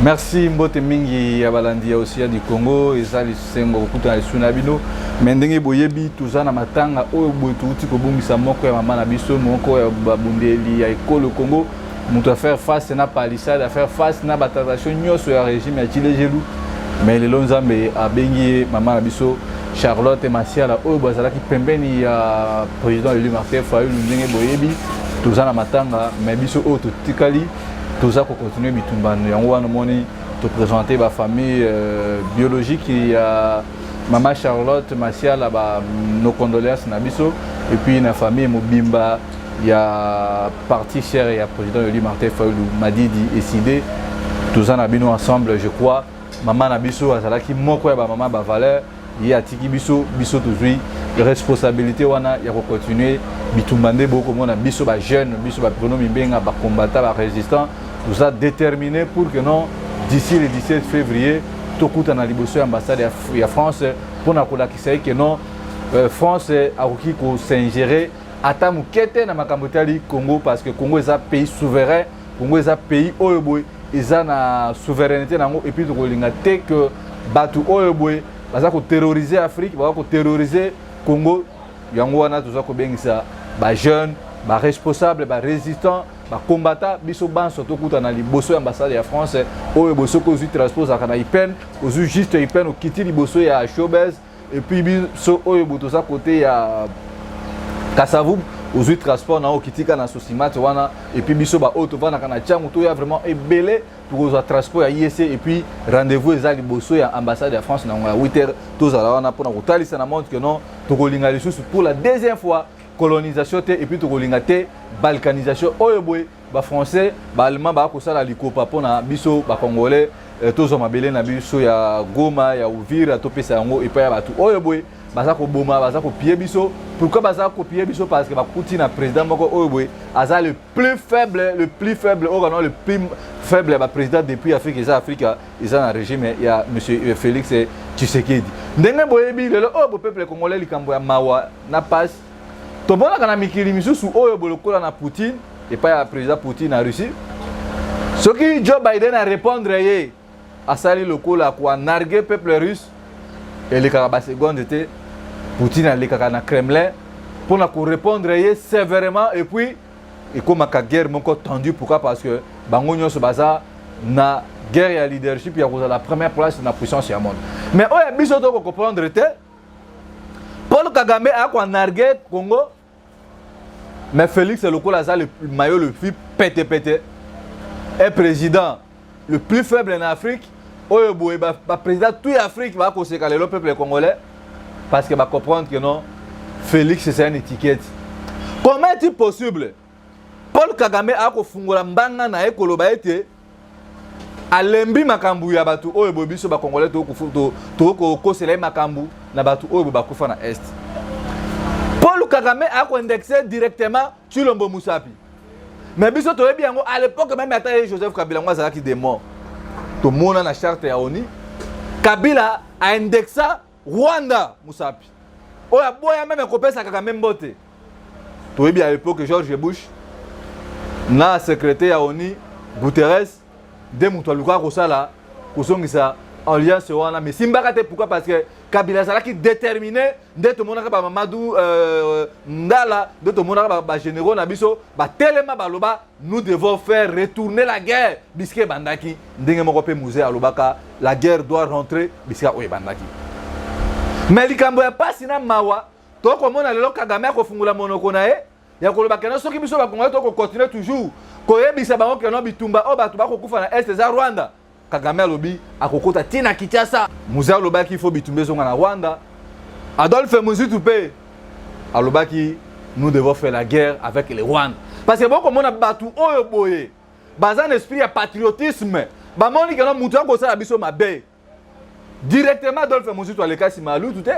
Merci mbote mingi ya balandi ya Océan du Congo, eza lisengo kokutana lisusu na bino. Mais ndenge boyebi, toza na matanga oyo boye touti kobungisa moko ya mama na biso, moko ya babundeli ya ekolo Congo, moto a faire face na palissade, a faire face na batentation nyonso ya régime ya Tshilejelu. Mais lelo Nzambe abengi ye, mama na biso Charlotte Masiala, oyo bazalaki pembeni ya président élu Martin Fayulu. Ndenge boyebi, toza na matanga, mais biso oyo totikali toza kocontinue bitumba. Yango wana omoni toprésente bafamille biologique ya mama Charlotte Masiala ba nos condoléances na biso, et puis na famille mobimba ya parti cher ya président élu Martin Fayulu Madidi Ecidé. Toza na bino ensemble. Je crois mama na biso azalaki moko ya bamama bavaleur. Ye atiki biso, biso tozwi responsabilité wana ya kocontinue bitumba. Nde bokomona biso bajeune, biso babruno Mimbenga, bacombattant, barésistant, toza déterminé pour que non, d'ici le 17 février, tokutana liboso ya ambassade ya France mpona kolakisa ye ke non, France akoki kos'ingérer ata moke te na makambo etali Congo, parce que Congo eza pays souverain, Congo eza pays oyo boye eza na souveraineté nango. Et puis tokolinga te que bato oyo boye baza koterroriser Afrique, baza koterroriser Congo. Yango wana toza kobengisa bajeune, baresponsable, barésistant, bacombattant, biso banso tokutana liboso ya ambassade ya France oyo boye. Soki ozwi transport, ozalaka na IPN, ozwi juste IPN, okiti liboso ya Showbuzz. Et puis biso oyo boye toza côté ya Kasavubu, ozwi transport na okitika na Socimat wana. Et puis biso baoyo tovandaka na Tshangu, toya vraiment ebele, tokozwa transport ya IEC. Et puis rendez-vous eza liboso ya ambassade ya France na yango ya 8 heures. Tozala wana mpona kotalisa na monde que non, tokolinga lisusu pour la deuxième fois colonisation te, et puis tokolinga te balkanisation oyo boye bafrançais, baallemand baya kosala likopa mpona biso bacongolais. Tozwa mabele na biso ya Goma, ya Uvira, topesa yango epai ya bato oyo boye baza koboma, baza kopiller biso. Pourquoi baza kopiller biso? Parce que bakuti na président moko oyo boye aza le plus faible, le plus faible oyo kana le plus faible ya baprésident depuis Afrique eza Afrique eza na régime ya monsieur Félix Tshisekedi. Ndenge boyebi, lelo oyo bo peuple congolais, likambo ya mawa na pasi, tomonaka na mikili misusu oyo boye lokola na Poutine, epai ya président Poutine na Russie, soki Joe Biden arépondre ye, asali lokola koanarguer peuple russe, elekaka baseconde te, Poutine alekaka na Kremlin mpona korépondre ye sévèrement, et puis ekomaka guerre moko tendue. Pourquoi? Parce que bango nyonso baza na guerre ya leadership, ya kozala première place na puissance ya monde. Mais oyo ya biso tokocomprendre te, Paul Kagame akoanarguer Congo, mais Félix lokola aza le maillot le plus pété-pété, un président le plus faible en Afrique oyo boye baprésident tout ya Afrique bakoseka lelo peuple congolais, parce que bacomprendre que non, Félix, c'est une étiquette. Comment est-il possible Paul Kagame akofungola mbanga na ye koloba ete alembi makambo ya bato oyo boye, biso bacongolais tokokosela ye makambo na bato oyo boye bakufa na Est? Paul Kagame akoindexe directement Tshilombo Musapi, mais biso toyebi yango à l'époque même, ata ye Joseph Kabila yango azalaki démon. Tomona na charte ya ONU, Kabila aindexa Rwanda Musapi oyo aboya même kopesa Kagame mbote. Toyebi à l'époque George Bush na secrétaire ya ONU Guterres nde moto alukaka kosala kozongisa alliance wana, mais simbaka te. Pourquoi? Parce que Kabila azalaki déterminé. Nde tomonaka bamamadou Ndala, nde tomonaka bagénéraux na biso batelema, baloba: "Nous devons faire retourner la guerre bisika ebandaki." Ndenge moko mpe Mzee alobaka: "La guerre doit rentrer bisika oyo ebandaki." Mais likambo ya pasi na mawa, tokomona lelo Kagame akofungola monoko na ye ya koloba que non, soki biso bakongolais tokocontinue toujours koyebisa bango que non, bitumba oyo bato bakokufa na Est eza Rwanda, Kagame alobi akokota ntina Kinshasa. Mzee alobaki faut bitumba ezonga na Rwanda. Adolphe Muzito mpe alobaki: "Nous devons faire la guerre avec le Rwanda." Parce que bokomona bato oyo boye baza na esprit ya patriotisme, bamoni que non, moto akosala biso mabe directement. Adolphe Muzito aleka nsima ya lutu te,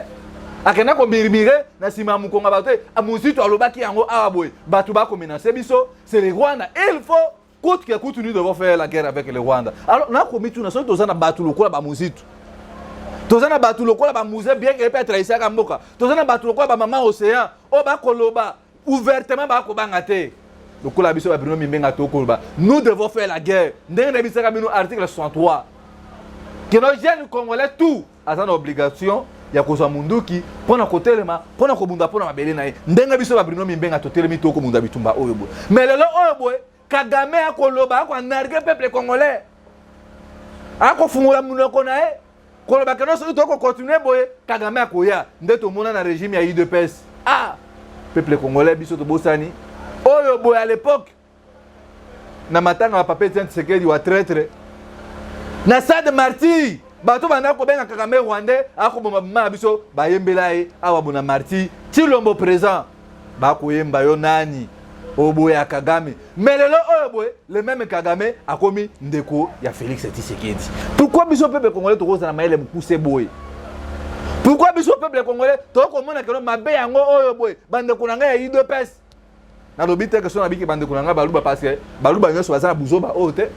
akenda komurmurer na nsima ya mokongo ya bato te. Muzito alobaki yango awa boye: bato bakomenacer biso, c'est le Rwanda, il faut coûte que coûte, nous devons faire la guerre avec le Rwanda. Alors nakomi tuna, soki toza na bato lokola bamuzito, toza na bato lokola bamzee, bien que mpe atrahisaka mboka, toza na bato lokola bamama Océan oyo bakoloba ouvertement, bakobanga te. Lokola biso ba Bruno Mimbenga tokoloba, nous devons faire la guerre. Ndenge na bisaka bino article 63 que nos jeunes congolais tout aza na obligation ya kozwa munduki mpo na kotelema, mpo na kobunda mpo na mabele na ye. Ndenge biso ba Bruno Mimbenga totelemi, tokobunda bitumba oyo boye. Mais lelo oyo boye, Kagame akoloba, akoanargue peuple congolais, akofungola monoko na ye koloba que soki tokocontinue boye, Kagame akoya. Nde tomona na régime ya UDPS. Ah, peuple congolais, biso tobosani oyo boye à l'époque na matanga ya papa Etienne Tshisekedi wa traître na stade Martyr. Bato banda kobenga Kagame rwandais, akoboma bama na biso, bayembela ye awa bona Martyr, Tshilombo présent, bakoyemba yo nani oboya Kagame. Mais lelo oyo boye, le même Kagame akomi ndeko ya Félix Tshisekedi. Pourquoi biso peuple congolais tokozala mayele mokuse boye? Pourquoi biso peuple congolais tokomona que mabe yango oyo boye? Bandeko na ngai ya UDPS, nalobi te que so nabiki bandeko na ngai Baluba, parce que Baluba nyonso baza na buzoba oyo te.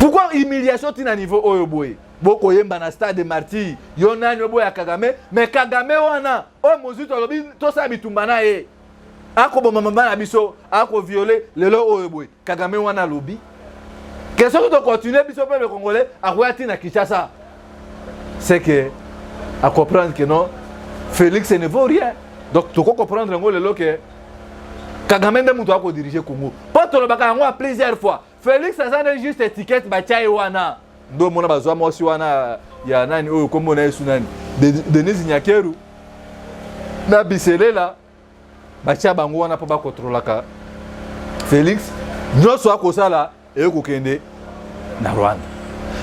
Pourquoi humiliation tina niveau oyo boye? Bokoyemba na stade Martyr, yo nani oboya Kagame? Mais Kagame wana oyo Mozito alobi tosala bitumba na ye, akoboma mama na biso, akoviole. Lelo oyo boye, Kagame wana alobi que soki tocontinue, biso peuple congolais, akoya ntina Kinshasa. C'est que acomprendre que non, Félix ne vaut rien. Donc toko comprendre yango lelo que Kagame nde moto akodirige Congo, mpo tolobaka yango ya plusieurs fois, Félix aza nde juste étiquette batia ye wana. Nde omona bazwa mwasi wana ya nani oyo, kombo na yesu nani, Denise Nyakeru na Biselela, batia bango wana mpo bakontrolaka Félix. Nyonso akosala eyokokende na Rwanda.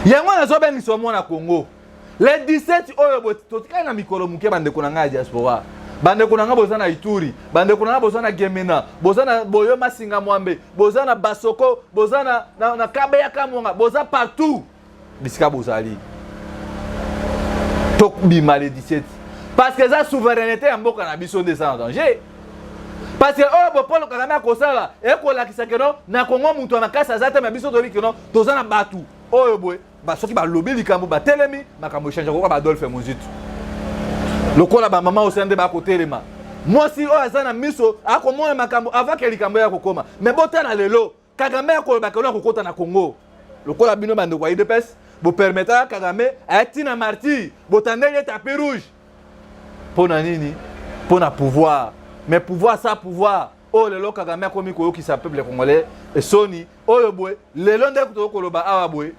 Yango nazobengisa mwana Congo, le 17 oyo totikali na mikolo moke. Bandeko na ngai ya diaspora, bandeko na ngai boza na Ituri, bandeko na ngai boza na Gemena, boza na Boyo Masinga Mwambe, boza na Basoko, boza na Kabeya Kamwanga, boza partout bisika bozali, tobima le 17, parce que eza souveraineté ya mboka na biso nde eza na danger. Parce que oyo bo Paul Kagame akosala ekolakisa que non, na Kongo moto ya makasi aza te. Ma biso toyebi que non, toza na bato oyo boye, soki balobi likambo, batelemi, makambo echange. Koka baAdolphe Muzito, lokola bamama osia nde bakotelema, mwasi oyo aza na miso akomona makambo avant que likambo ya kokoma. Mais botala lelo, Kagame akoloba que non, akokota na Congo. Lokola bino bandeko ya UDPS bopermetaka Kagame aya ntina Martyr, botandeli ye tapis rouge, mpo na nini? Mpo na pouvoir. Mais pouvoir sa pouvoir oyo lelo Kagame akomi koyokisa peuple congolais esoni oyo boye. Lelo nde tokoki koloba awa boye,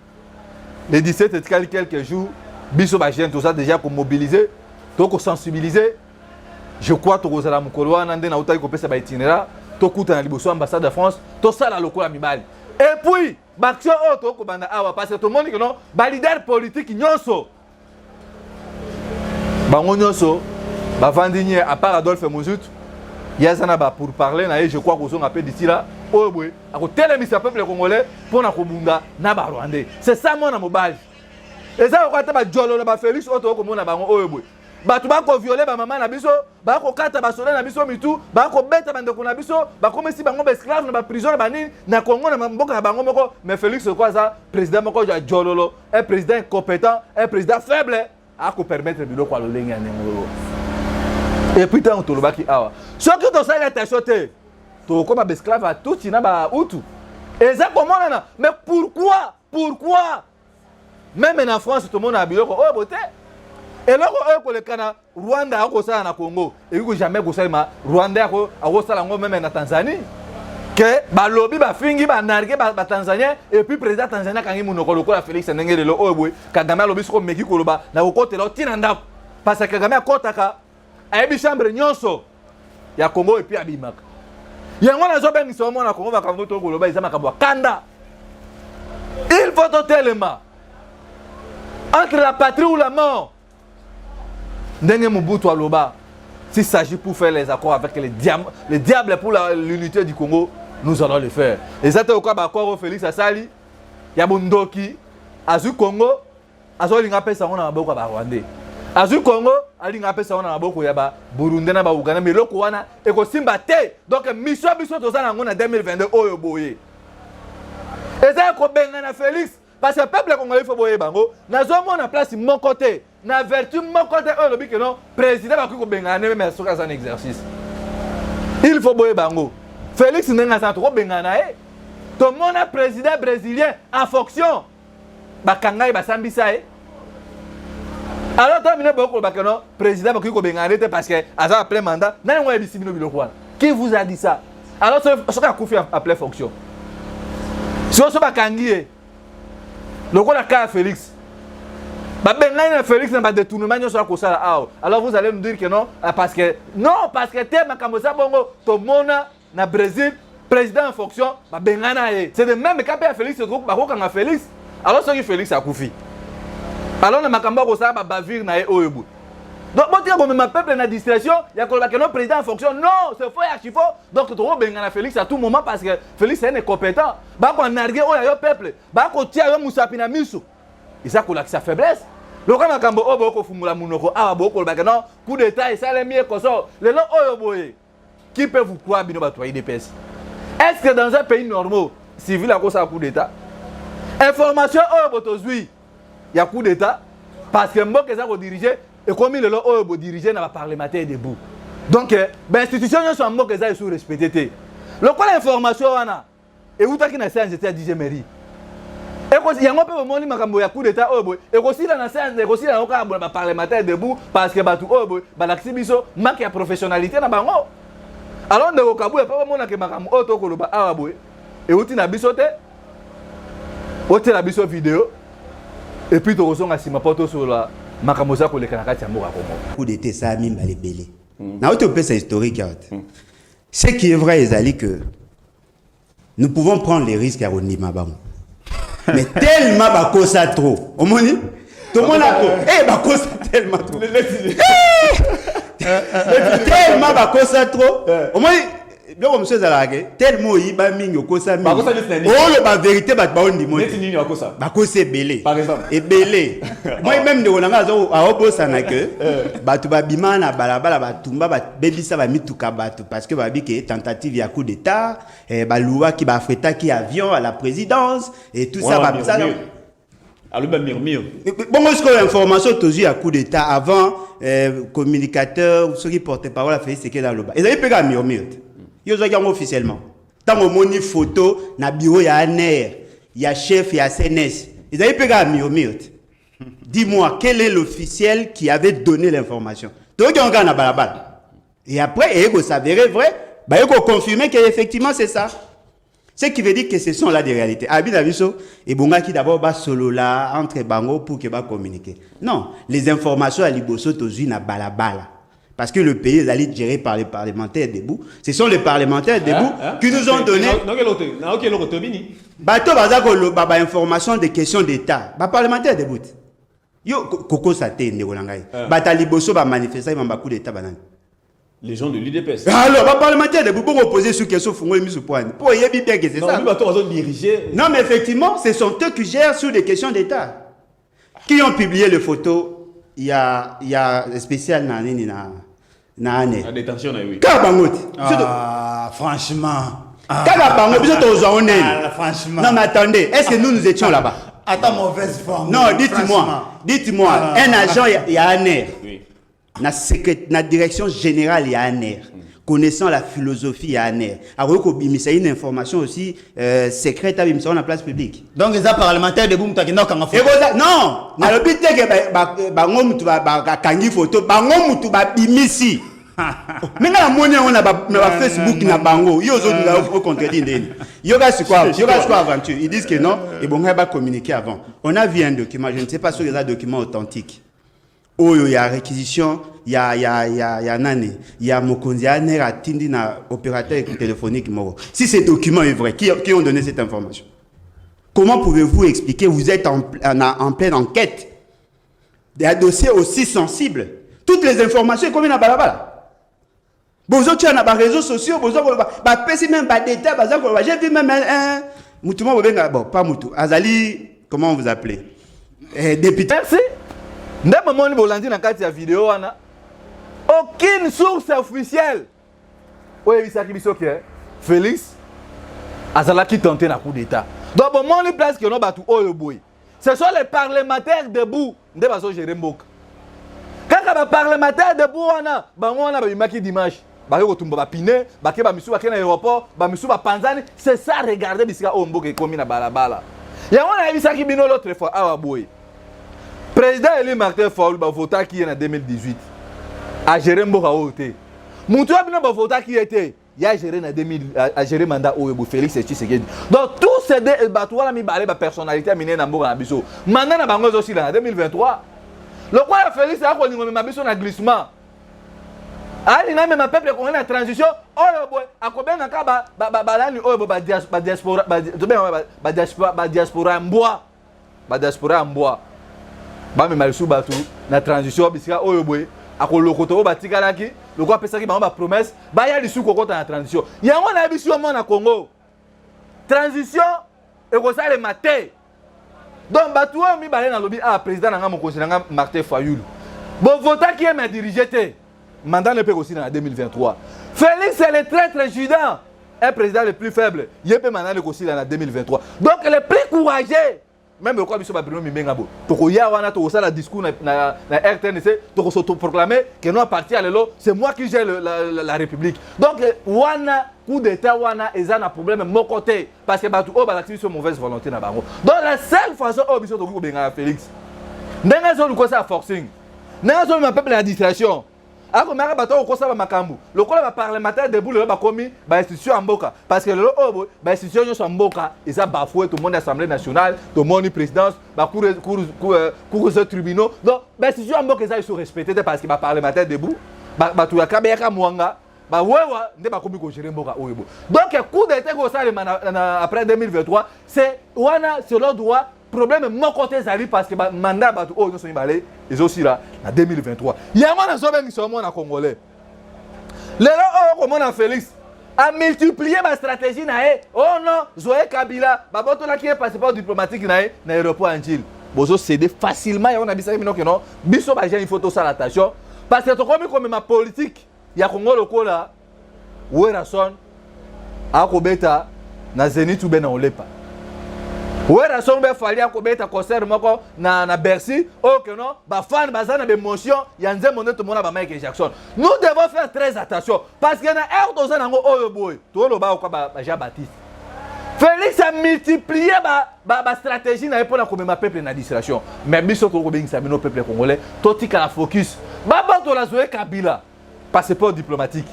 le 17 etikali quelques jours. Biso bajeune toza déjà komobilize, tokosensibilize. Je crois tokozala mokolo wana nde nautaki kopesa baitinéraire. Tokutana liboso ambassade de France, tosala lokola mibali. Et puis baaction oyo tokobanda awa, parce que tomoni que non, baleader politique nyonso, bango nyonso bavandi nye, à part Adolphe Muzito, ye aza na bapourparler na ye. Je crois kozonga mpe d'ici là oyo boye, akotelemisa peuple congolais mpo na kobunda na barwandais. C'est ça mwana mobali. Eza lokola te bajolo na bafélix oyo tokomona bango oyo boye, bato bakoviole bamama na biso, bakokata basoda na biso mitu, bakobeta bandeko na biso, bakomisi bango baesclave na baprison na banini na Congo, na mboka na bango moko. Mais Félix oko aza président moko ya jololo, un président incompétent, un président faible, akopermettre biloko ya lolenge ya ndenge oyo. Et puis ntango tolobaki awa, soki tosali attention te, tokokoma baesclave ya Tutsi na Bahutu. Eza komonana. Mais pourquoi, pourquoi même na France tomona biloko oyo bote? Eloko oyo koleka na Rwanda akosala na Congo ekoki jamais kosalema. Rwanda akosala yango même na Tanzanie, que balobi, bafingi, banargue batanzanien, et puis président tanzanien akangi monoko lokola Félix. Ndenge lelo oyo boye, Kagame alobi soki omeki koloba, na kokotela otina ndako, parce que Kagame akɔtaka, ayebi chambre nyonso ya Congo, et puis abimaka. Yango nazobengisa omona Congo, makambo to koloba eza makambo ya kanda. Il faut totelema, entre la patrie ou la mort. Ndenge Mobutu aloba, s'il s'agit pour faire les accords avec les diables pour l'unité du Congo, nous allons le faire. Eza te okoya baaccord oyo Félix asali ya bondoki. Azwi Congo, azolinga apesa yango na maboko ya barwandais. Azwi Congo, alinga apesa yango na maboko ya baburundais na bauganda. Mais eloko wana ekosimba te. Donc mission biso toza na yango na 2022 oyo boye eza ya kobengana Félix, parce que peuple congolais, faut boyeba yango, nazomona place moko te, na vertu moko te oyo elobi que non, président bakoki kobengana ne même soki aza na exercice. Il faut boyeba yango. Félix ndenge aza, tokobengana na ye. Tomona président brésilien en fonction, bakanga ye, basambisa ye. Alors to bino bokoloba ke non, président bakoki kobengana ye te parce que aza en plein mandat. Nani yango ayebisi bino biloko wana? Qui vous a dit ça? Alors soki akufi en plein fonction, soki so bakangi ye lokola ka ya Félix, babengani na Félix na badétournement nyonso akosala awa, alors vous allez nous dire que non, ah, parce que non, parce que te, makambo eza bongo. Tomona na Brésil président en fonction babengana ye. C'est de même cas mpe ya Félix, bakokanga Félix. Alors soki Félix akufi, alors na makambo akosala, babavire na ye oyo boye. Donc botika komema peuple na distraction ya koloba ke non, président en fonction. Non, c'est faux et archi faux. Donc tokobengana Félix à tout moment parce que Félix est un incompétent. Bakonarguer oyo ya yo peuple, bakotia yo mosapi na miso, eza kolakisa faiblesse. Lokola makambo oyo bokofungola monoko awa, bokoloba ke non, coup d'état esalemi, ekoso lelo oyo boye, qui peut vous croire, bino bato ya UDPS? Est ce que dans un pays normaux, civil akosala coup d'état? Information oyo botozwi ya coup d'état, parce que mboka eza kodiriger, ekomi lelo oyo bodiriger na baparlementaire debout. Donc bainstitution nyonso ya mboka eza esu respecté te. Lokola information wana eutaki na se ya nzete ya DJ Mairie, yango mpe bomoni makambo ya coup d'état oyo boye ekosila na se, ekosila yango kaka bona baparlementaire debout, parce que bato oyo boye balakisi biso manque ya professionnalité na bango. Alors ndeko Kabuya, mpo bamonake makambo oyo tokoloba awa boye euti na biso te, otiela biso video et puis tokozonga nsima mpo tosolola makambo eza koleka na kati ya mboka Kongo. Coup d'état esalami mbala ebele. Nauti opesa historique awa te. Ce qui est vrai ezali que nous pouvons prendre les risques ya kondima bango, mais tellement bakosa trop, omoni, tomona bakosa tellement trop, tellement bakosa trop. Omoni biloko mosusu ezalaka ke tellement oyiba mingi, okosa mingi, Bakosa neti na nini? Oyo bavérité bato baondima Neti te. nini bakosa? Bakosa ebele. Par exemple? Ebele. Moi même, ndeko na ngai aobosana ke bato babima na balabala, batumba, babebisa bamituka bato parce que babi ke tentative ya coup d'état, baluwaki, bafretaki avion à la présidence et tout ça. Wana Babisala. murmure. Alobi bamurmure. Bongo sikoyo information tozwi ya coup d'état avant, communicateur soki porte parole ya Félix Tshisekedi aloba, ezali mpe kaka murmure te. Yo ozwaki yango officiellement ntango omoni photo na bureau ya ANR ya chef ya CNS, ezali mpe kaka murmure te. Dis-moi, quel est l'officiel qui avait donné l'information? Toyoki yango kaka na balabala et après eye s'avérer vrai, baye koconfirmer que effectivement c'est ça. Ce qui veut dire que ce sont là des réalités. Abi na biso ebongaki d'abord basolola entre bango pour que ba communiquer. Non, les informations à liboso tozwi na balabala. Parce que le pays est allé géré par les parlementaires debout. Ce sont les parlementaires debout qui nous ont donné Naoki eloko tobini. Bato baza koloba ba information des questions d'État. Ba parlementaires debout. Yo kokosa te, ndeko na ngai. Bata liboso ba manifester ba coup d'état banani? Les gens de l'UDPS. Alors ba parlementaires debout, bon, poser sur question, fungoli miso poani. Po yebi bien que c'est Non, ça. lui, bato bazo diriger. Non, mais effectivement, ce sont eux qui gèrent sur des questions d'État. Qui ont publié les photos? Il y a spécial na nini na année. La détention na oui. Kaka bango te. Ah, franchement. Ah, Kaka bango, biso tozwa onene. Ah, franchement. Non, mais attendez, est-ce que nous, nous étions là-bas? Attends, mauvaise forme. Non, dites-moi, dites-moi, Ah. un agent, il y a ANR. Na direction générale, il y a ANR. Connaissant la philosophie, il y a ANR. Alors, il y a une information aussi secrète à na place publique. Donc, eza parlementaire debout mutu akenda kokanga photo. Non, nalobi te ke bango mutu bakangi photo, bango mutu babimisi. Me nga namoni yango na bafacebook na bango. Yo ozolinga ocontredire ndeni? Yoka sikoyo, yoka sikoyo aventure. Ils disent que non, ebongai bacommuniquer avant. On a vu un document, je ne sais pas soki eza document authentique, oyo ya réquisition ya nani, ya mokonzi ya ANR atindi na opérateur téléphonique moko. Si ce document est vrai, qui ont donné cette information? Comment pouvez-vous expliquer? Vous êtes en pleine enquête des dossiers aussi sensibles, toutes les informations ekomi na balabala, bozotia na baréseaux sociaux, bozo koloba, bapesi même badétail, baza koloba. J'ai vu même un mutu moko bobenga, bon, pas mutu azali, comment vous appelez, député. Merci. Nde momoni bolandi na kati ya video wana, aucune source officielle oyo eyebisaki biso ke Félix azalaki tenté na coup d'état. Donc bomoni place ke no bato oyo boye, ce sont les parlementaires debout nde bazogérer mboka. Kaka baparlementaire debout wana, bango wana babimaki dimanche. Bake kotumba bapine, bake bamisu, bake na aéroport, bamisu bapanzani. C'est ça, regardez bisika oyo mboka ekomi na balabala. Yango nayebisaki bino l'autre fois awa boye: président élu Martin Fayulu, bavotaki ye na 2018, agéré mboka oyo te. Motu oyo bino bavotaki ye te, ye agéré na 2000, agéré mandat oyo bo Félix Tshisekedi. Donc tous ces deux bato wana mibale, bapersonnalité ya minene na mboka na biso, mandat na bango ezosila na 2023. Lokola Félix akolinga omema biso na glissement, alinga amema peuple congolais na transition oyo boye, akobengaka balani oyo bo badiaspora, badiaspora ya mbwa, badiaspora ya mbwa, bamema lisusu bato na transition. Bisika oyo boye akolokota oyo batikalaki, lokola apesaki bango bapromesse, baya lisusu kokɔta na transition. Yango nayebisi yo, mwana Congo, transition ekosalema te. Donc bato oyo mibale nalobi ah, président na nga, mokonzi na nga Martin Fayulu, bovotaki ye, mais adirige te, mandat ne mpe kosila na 2023. Félix le traître Judas, un président le plus faible, ye mpe mandat ne kosila na 2023. Donc le plus courageux même, lokola biso babruno mimbenga boye, tokoya wana, tokosala discours na RTNC, tokosoproclamer que non, à partir ya lelo, c'est moi qui gère la république. Donc wana coup d'état wana eza na problème moko te, parce que bato oyo balakisi biso mauvaise volonté na bango. Donc la seule façon oyo biso tokoki kobengana Félix, ndenge ezoluka osala forcing, ndenge azolima peuple na distraction, akomaka bato akokosala makambo lokola baparlementaire debout, lelo bakomi bainstitution ya mboka, parce que lelo oyo boye bainstitution nyonso ya mboka eza bafoué. Tomoni Assemblée nationale, tomoni présidence, bacour, cours, tribunaux. Donc bainstitution ya mboka eza lisusu respecté te, parce que baparlementaire debout, bato ya Kabeyaka Mwanga, bawewa nde bakomi kogérer mboka oyo boye. Donc coup d'état kosalema après 2023, c'est wana selon droit, problème moko te ezali, parce que mandat ya bato oyo nyonso mibale ezosila na 2023. Yango nazobengisa mwana congolais, lelo oyo komona Félix amultiplie bastratégie na ye. Oh non, Zoe Kabila, babotolaki ye passeport diplomatique na ye na aéroport ya Njili, bozocéder facilement. Yango nabisaki bino que non, biso bajeune, il faut tosala attention, parce que tokomi komema politique ya Kongo lokola Werason akobeta na Zénith ube na Olepa, Werason mpe Fally akobeta concert moko na Bercy, oyo que non, bafan baza na baémotion ya nzembo nde tomona ba Michael Jackson. Nous devons faire très attention, parce que na heure toza nango oyo boye, toloba okwa ba Jean Baptiste, Félix a multiplié bastratégie na ye mpona komema peuple na distraction. Mais biso tokobengisa bino peuple congolais, totikala focus. Babotola Zoe Kabila passeport diplomatique,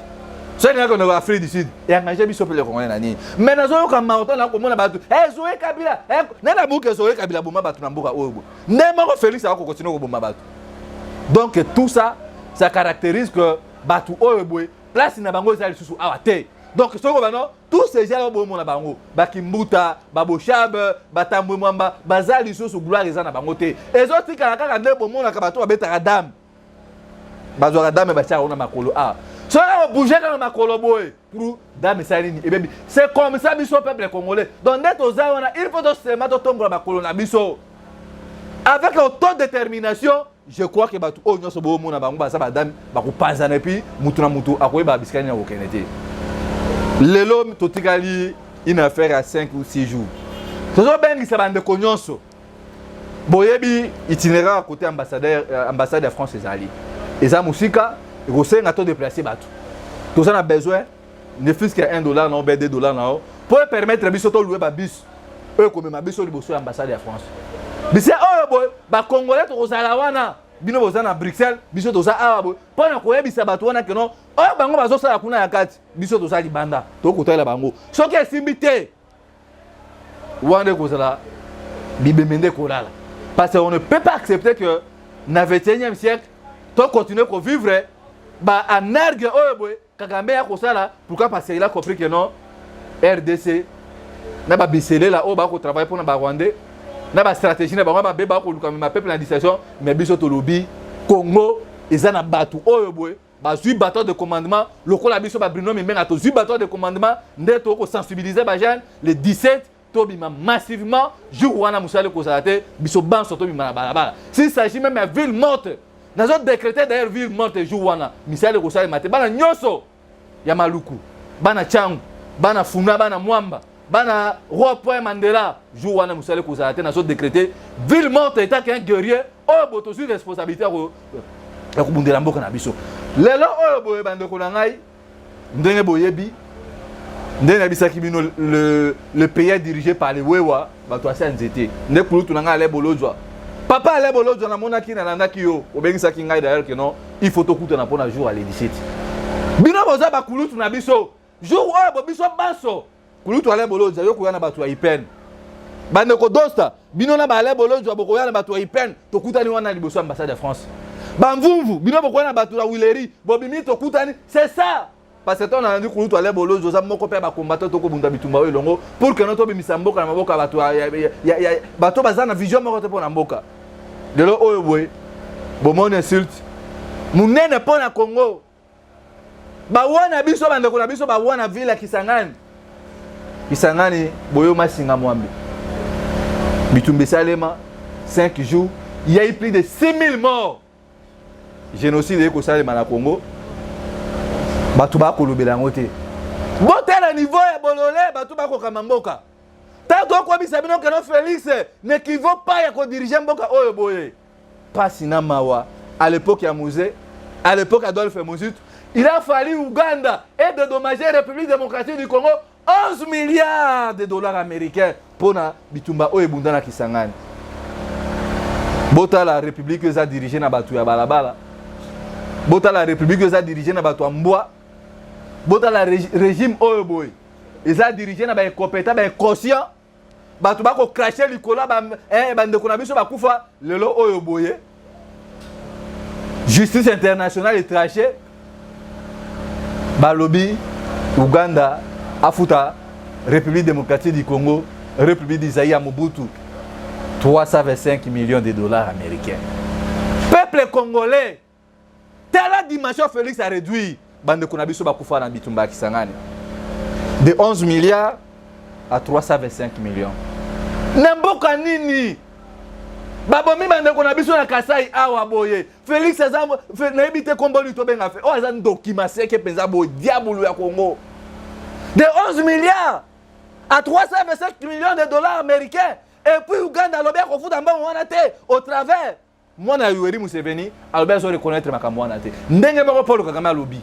soki ningaki na Afrique du Sud, engage biso peuple congolais na nini? Mais nazoyoka maoto na komona bato Zoe Kabila nde na buke. Zoe Kabila boma bato na mboka oyo boye, nde moko Félix akokontinue koboma bato. Donc tout ça, ça caractérise que bato oyo boye, place na bango eza lisusu awa te. Donc soki bano, tous ces gens bomona bango, bakimbuta, baboshabe, batambwe mwamba, baza lisusu, gloire eza na bango te. Ezotikala kaka nde bomonaka bato babetaka dame, bazwaka dame, batiaka ngo na makolo awa. Soki kobouge kaka makolo boye pour dame, esali nini? Ebebi. C'est comme ça biso peuple congolais. Donc nde toza wana, il faut tosema, totombola makolo na biso avec autodétermination. Je crois que bato oyo nyonso boomona bango baza badame, bakopanzana, et puis mutu na mutu akoyeba bisika nini akokende te. Lelo totikali une affaire ya 5 ou 6 jours. Tozobengisa bandeko nyonso, boyebi itinéraire côté ambassadeur, ambassade ya France ezali, eza mosika, ekosenga to déplacer bato. Toza na besoin ne fût que 1 dollar na yo, be 2 dollar na yo, mpo epermettre biso tolouer babus oyo ekomema biso liboso ya ambassade ya France. Bise oyo boye, bacongolais tokozala wana, bino boza na Bruxelles, biso toza awa boye, mpo na koyebisa bato wana que non, oyo bango bazosala kuna ya kati, biso toza libanda, tokotalela bango. Soki esimbi te, wana ekozala bibembe nde kolala, parce qu'on ne peut pas accepter que na 21e siècle tocontinue kovivre baanargue oyo boye Kagame ya kosala. Pourquoi? Parce qu'il a compris que non, RDC na babiselela oyo bakotravaille mpona barwandais na bastratégie na bango mabe, bakoluka mema peuple na distraction. Mais biso tolobi, Congo eza na bato oyo boye bazwi bâton de commandement, lokola biso babruno mimbenga tozwi bâton de commandement, nde tokosensibiliser bajeune. Le 17, tobima massivement. Jour wana mosala ekozala te, biso banso tobima na balabala. S'il s'agit même ya ville morte, nazo décréter d'ailleurs ville morte jour wana, misala ekosalema te. Bana nyonso ya Maluku, bana Tshangu, bana Funa, bana Mwamba, bana Roi Point Mandela, jour wana mosala ekozala te. Nazo décréter ville morte etaki un guerrier oyo boye tozwi responsabilité ya kobundela mboka na biso. Lelo oyo boye, bandeko na ngai, Ndenge boyebi, ndenge nayebisaki bino, le pays est dirigé par les wewa, bato asi ya nzete. Nde kulutu na ngai Ale Bolozwa, papa Ale Bolozwa, namonaki, nalandaki yo, obengisaki ngai d'ailleurs que non, il faut tokutana mpona jour ya le 17. Bino boza bakulutu na biso. Jour oyo bo biso banso, kulutu Ale Bolozwa, yo koya na bato ya IPN, bandeko dosta, bino na baale Bolozwa bokoya na bato ya IPN, tokutani wana liboso ya ambassade ya France. Bamvumvu, bino bokoya na bato ya wileri, bobimi, tokutani. C'est ça, parce que ntango nalandi kulutu Ale Bolozwa, oza moko mpe ya bacombattants, tokobunda bitumba oyo elongo pour que no tobimisa mboka na maboko ya bato bato baza na vision moko te mpo na mboka. Lelo oyo boye bomoni insulte monene mpo na Congo. Bawana biso, bandeko na biso bawana ville ya Kisangani, Kisangani boyo Masinga Mwambe, bitumba esalema 5 jours, il y a eu plus de 6000 morts. Génocide eye kosalema na Congo, bato bakolobela yango te. Botala niveau ya bolole, bato bakokamba mboka. Ntango tokoyebisa bino que non, Félix n'équivaut pas ya kodiriger mboka oyo boye, pasi na mawa. À l'époque ya Mzee, à l'époque Adolphe Muzito, il a fallu Ouganda et dédommager République démocratique du Congo 11 milliards de dollars américains mpona bitumba oyo ebunda na Kisangani. Botala république oyo eza dirigé na bato ya balabala, botala république oyo eza dirigé na bato ya mbwa, botala régime oyo boye eza dirigé na baincompétent, bainconscient, bato bakocracher likolo bandeko na biso bakufa. Lelo oyo boye justice internationale etrancher, balobi Uganda afuta République démocratique du Congo, République du Zaïre ya Mobutu, 325 millions de dollars américains. Peuple congolais, tala dimension Félix a réduit bandeko na biso bakufa na bitumba ya Kisangani de 11 milliards à 325 millions. Na mboka nini babomi bandeko na biso na Kasai awa boye? Félix aza, nayebi te kombo nini tobenga fe oyo aza ndoki maseke mpenza boye, diabulu ya Congo. De 11 milliards à 325 millions de dollars américains, et puis Uganda alobi akofuta mbongo wana te au travers mwana ya Yoweri Museveni, alobi azo reconnaître makambo wana te. Ndenge moko Paul Kagame alobi.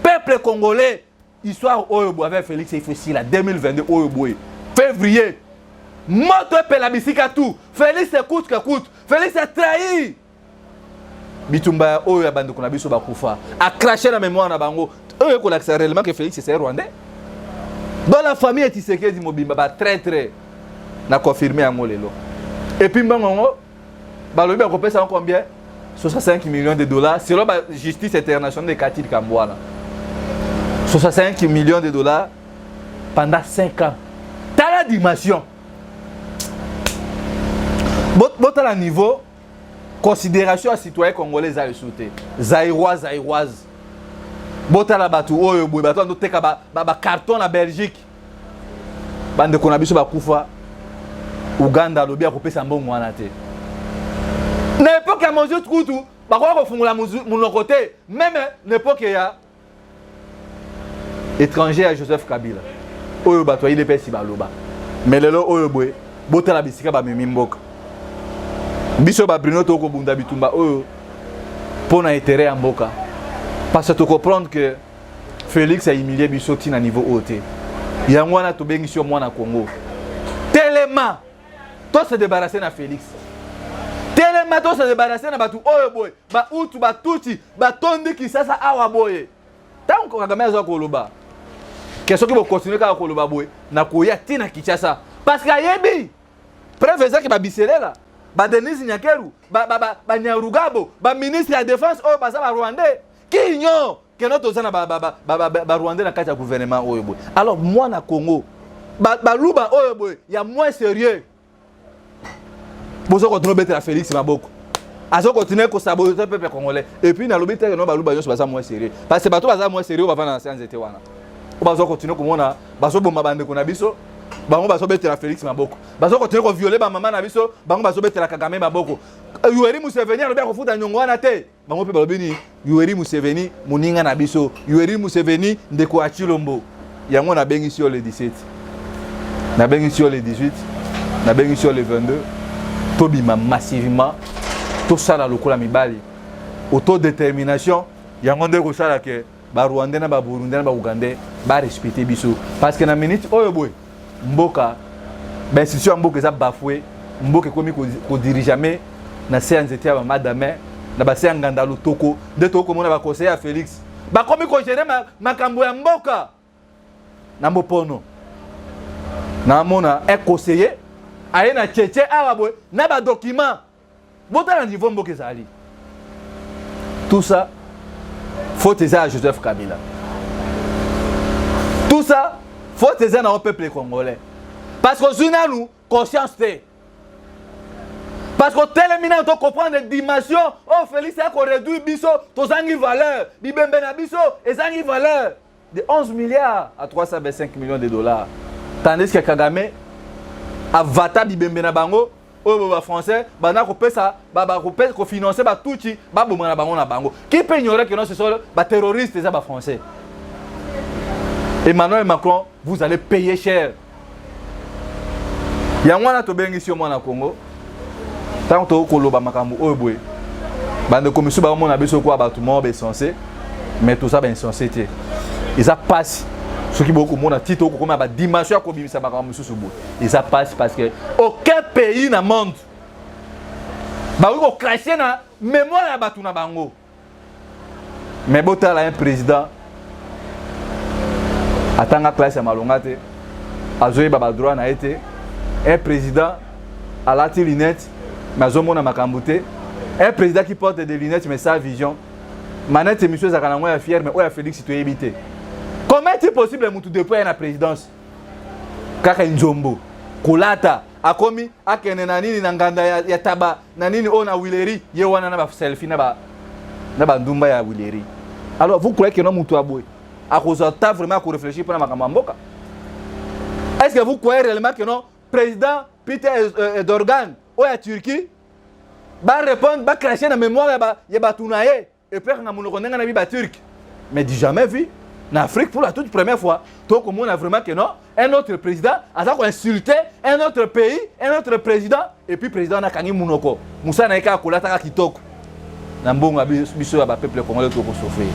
Peuple congolais, histoire oyo boye avec Félix, il faut esila 2022 oyo boye, février, moto epela bisika tout. Félix coûte que coûte, Félix a trahi bitumba oyo ya bandeko na biso bakufa, acracher na mémoire na bango. Oyo ekolakisa réellement que Félix, c'est rwandais. Dans la famille Tshisekedi mobimba, batraître, na confirme yango lelo. Et puis mbongo yango balobi bakopesa yango combien? 65 millions de dollars, selon ba justice internationale de kati likambo wana. 65 millions de dollars pendant 5 ans. Tala dimension, botala niveau considération ya citoyen congolais eza lisusu te. Zaïrois, zaïroise, botala bato oyo boye, bato bandoteka bacarton na Belgique, bandeko na biso bakufa. Uganda alobi akopesa mbongo wana te. Na époque ya Mozito kutu bakoka kofungola monoko te, même na époque ya étranger ya Joseph Kabila oyo bato ya UDPS baloba. Mais lelo oyo boye, botala bisika bamemi mboka. Biso babrino tokobunda bitumba oyo mpo na intérêt ya mboka, parce que tocomprendre que Félix ahumilie biso ntina niveau oyo te. Yango wana tobengisi yo, mwana Congo, telema, to se débarrasser na Félix. Telema, to se débarrasser na bato oyo boye, Bautu, Batutsi batondi Kisasa awa boye. Ntango Kagame azwa koloba ke soki bokontinue kaka koloba boye, nakoya ntina Kinshasa, parce que ayebi preuve ezaki babiselela, baDenise Nyakeru, Banyarugabo, baministre ya défense oyo baza Barwandais. Qui ignore que no toza na Barwandais na kati ya gouvernement oyo boye? Alors mwana Congo, Baluba oyo boye ya moins sérieux, bozo continuer obetela Félix maboko, azo continuer kosaboter peuple congolais. Et puis nalobi te no Baluba nyonso baza moins sérieux, parce que bato baza moins sérieux bavanda na se ya nzete wana oyo bazo continuer komona bazoboma bandeko na biso, bango bazobetela Félix maboko. Bazo continuer kovioler bamama na biso, bango bazobetela Kagame maboko. Yoweri Museveni alobi akofuta nyongo wana te, bango mpe balobi nini? Yoweri Museveni moninga na biso, Yoweri Museveni ndeko ya Chilombo. Yango nabengisi yo le 17, nabengisi yo le 18, nabengisi yo le 22, tobima massivement, tosala lokola mibali, autodétermination. Yango nde kosala ke Ba Rwandais na ba Burundais na ba Ougandais ba respecter biso parce que na minute oyo boye mboka ba institution ya mboka eza bafoué, mboka ekomi kodirigeame na se ya nzete ya bamadame na base ya nganda lotoko. Nde tokomona ba conseiller ya Félix bakomi kogere makambo ya mboka na mopono. Namona un conseiller aye na cheche awa boye na badocument. Botala niveau mboka ezali. Tout ça, faute eza ya Joseph Kabila. Tout ça, faute eza na peuple congolais, parce que ozwi nanu conscience te, parce que otelemi nanu tocomprendre dimension oyo Félix ya koréduire biso. Tozangi valeur, bibembe na biso ezangi valeur de 11 milliards à 325 millions de dollars, tandis que Kagame avata bibembe na bango oyo bafrançais banda kopesa, kofinancer batutsi baboma na bango na bango. Qui peut ignorer que non, ce sont baterroriste, eza bafrançais? Emmanuel Macron, vous allez payer cher. Yango wana tobengisi yo, mwana Congo. Ntango tokoloba makambo oyo boye, bandeko misusu baomona biso kwa bato moko bainsensé, mais toza bainsensé te. Eza mpasi soki bokomona ti tokokoma badimension ya kobimisa makambo mosusu boye. Eza mpasi parce que aucun pays na monde bakoki kocracher na mémoire ya bato na bango. Mais botala un président atanga classe ya malonga te, azoyeba badroit na ye te. Un président alati lunette mais azomona makambo te. Un président qui porte des lunettes mais sans vision. Manette émission ezalaka nango ya fier, mais oyo ya Félix toyebi te. Comment est-il possible, mutu depuis aye na présidence kaka nzombo kolata, akomi akende na nini, na nganda ya taba na nini oyo na Huileries, ye wana na baselfie na bandumba ya Huileries? Alors vous croyez que no mutu aboye akozwa ta vraiment akoréfléchir mpona makambo ya mboka? Est ce que vous croyez réellement que non, président Peter Erdogan oyo ya Turquie barépondre, bacracher na mémoire ya bato na ye et puis akanga monoko ndenge na bi baturc? Mais du jamais vu na Afrique, pour la toute première fois tokomona vraiment que non, un autre président aza koinsulter un autre pays, un autre président, et puis président wana akangi monoko. Mosala na ye kaka kolataka kitoko na mbongo ya biso ya bapeuple congolais. Tokosouffrir.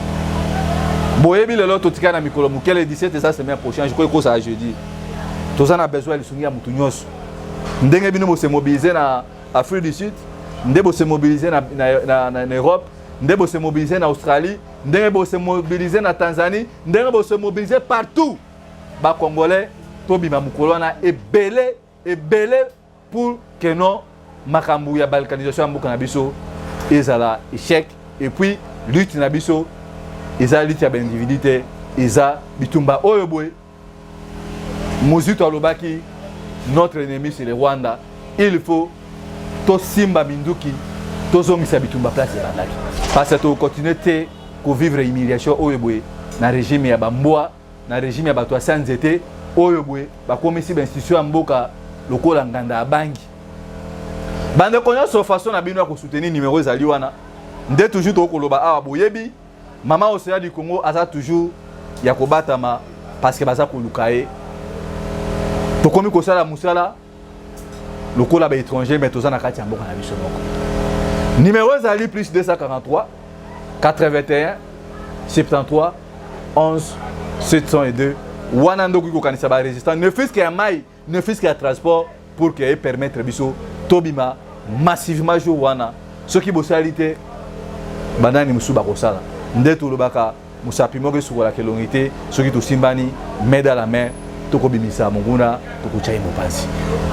Boyebi lelo totikali na mikolo moke. Le 17 eza semaine prochaine, je crois ekozala jeudi. Toza na besoin ya lisungi ya motu nyonso. Ndenge bino bose mobiliser na Afrique du Sud, nde bose mobiliser na Europe, nde bose mobiliser na Australie, ndenge bose mobiliser na Tanzanie, ndenge bose mobiliser partout, bacongolais tobima mokolo wana ebele ebele pour que non, makambo ya balkanisation ya mboka na biso ezala échec. Et puis lutte na biso eza lutte ya baindividu te, eza bitumba oyo boye. Mozito alobaki: "Notre ennemi, c'est le Rwanda." Il faut tosimba minduki, tozongisa bitumba place ebandaki, parce que tokontinue te kovivre humiliation oyo boye na régime ya bambwa, na régime ya bato ya sa nzete oyo boye bakomisi bainstitution ya mboka lokola nganda ya bangi. Bandeko nyonso, façon na bino ya kosoutenir, numéro ezali wana. Nde toujours tokoloba awa, boyebi mama Océan du Congo aza toujours ya kobatama parce que baza koluka ye. Tokomi kosala mosala lokola baétranger, mais toza na kati ya mboka na biso moko. Numéro ezali plus 243 81 73 11 702. Wana nde okoki kokanisa barésistant, ne fût-ce que ya mai, ne fût-ce que ya transport, pour que epermettre biso tobima massivement jour wana. Soki bosali te, banani mosusu bakosala? Nde tolobaka, mosapi moko esukolaka elongi te. Soki tosimbani main dans la main, tokobimisa monguna, tokotya ye mopanzi.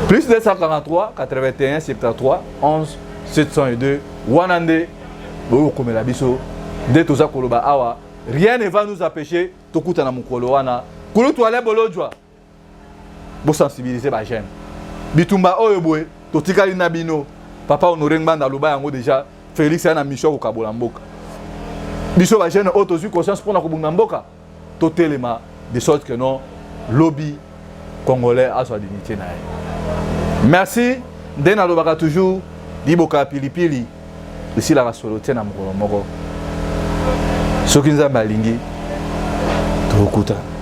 Plus 243 81 73 11 702, wana nde bokokomela biso. Nde toza koloba awa, rien ne va nous empêcher tokutana mokolo wana. Kulutu Ale Bolojwa, bosensibiliser bajeune. Bitumba oyo boye totikali na bino. Papa Honoré Ngbanda aloba yango déjà: Félix aya na mission ya kokabola mboka. Biso bajeune oyo tozwi conscience mpona kobunda mboka, totelema de sorte que non, lobi congolais azwa dignité na ye. Merci. Nde nalobaka toujours, liboka ya pilipili esilaka solo te na mokolo moko. Soki Nzambe alingi, tokokutana.